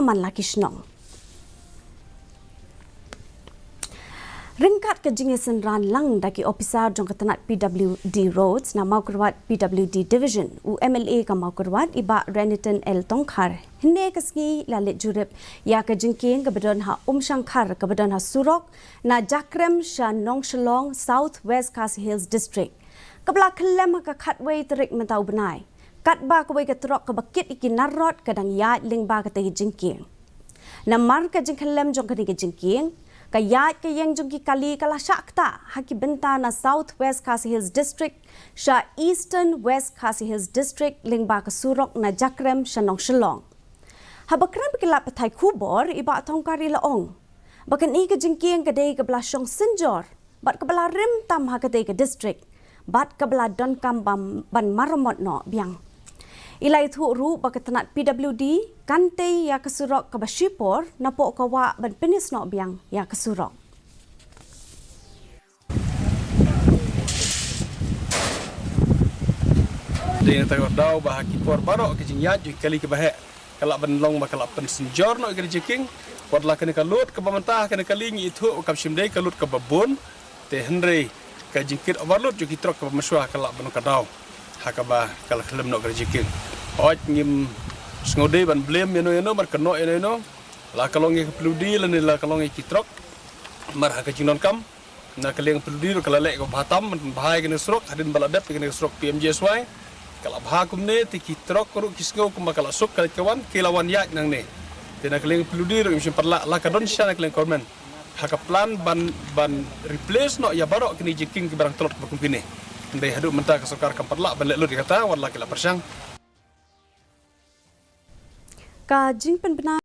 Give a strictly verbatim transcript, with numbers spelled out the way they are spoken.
man la ki shnong. Ryngkat ka jingïasynran lang da ki ophisar jong ka tnat P W D Roads na Mawkyrwat P W D Division, u M L A ka Mawkyrwat i Bah Renaton L Tongkhar hynne ka sngi la leit jurip ïa ka jingkieng kaba don ha Umshangkhar kaba don ha surok na Jakrem sha Nongshillong, South West Khasi Hills District, kaba la khyllem ha ka khatwei tarik mynta u bnai, katba kawei ka trok kaba kit ïa ki nar rot ka dang ïaid lyngba katei ka jingkieng. Namar ka jingkhyllem jong kane ka jingkieng, ka ïaid ka ïeng jong ki kali ka la shah ktah ha ki bynta na South West Khasi Hills District sha Eastern West Khasi Hills District lyngba ka surok na Jakrem sha Nongshillong. Haba kren bad ki lad pathai khubor, i Bah Tongkhar i la ong ba kane ka jingkieng ka dei kaba la shong synjor bad kaba la rim tam ha katei ka district bad kaba la donkam bam, ban maramot noh biang. I la ïathuh ruh ba ka tnat P W D kan tei ïa ka surok kaba shipor napoh ka wah ban pynïasnoh biang ïa ka surok. Dei na kata ka daw ba ha ki por baroh ka jingïaid jong ki kali kiba heh ka lah ban long ba ka lah pynsynjor noh ïa ka jingkieng. Wat la kane ka lut kaba mynta ha kane ka kali ngi ithuh ba kam shym dei ka lut kaba bun, te hynrei ka jingkit overload jong ki trok kaba mynshuwa ka lah ban long ka daw ha kaba ka la khyllem noh ka jingkieng. Hooid, ngim sngewdei ban blame ïano ïano, ban kynnoh ïano ïano, la ka long ïa ka P W D lane la ka long ïa ki trok. Namar ha ka jingdonkam na ka liang P W D ruh ka la leh kaba bha tam ban bha ïa kane ka surok, hadien ba la dep ïa kane ka surok P M G S Y, ka la bha kumne, te ki trok ruh ki sngew kumba ka la suk ka leit ka wan, ki la wan ïaid nangne. Te na ka liang P W D ruh ngim shym pat lah, la ka don shisha na ka liang government ha ka plan ban, ban replace noh ïa baroh kine ki jingkieng kiba dang tlot kaba kum kine. Hynrei haduh mynta ka sorkar kam pat lah ban leh lut ïa kata, wat la ki la pyrshang. Ka jingpynbna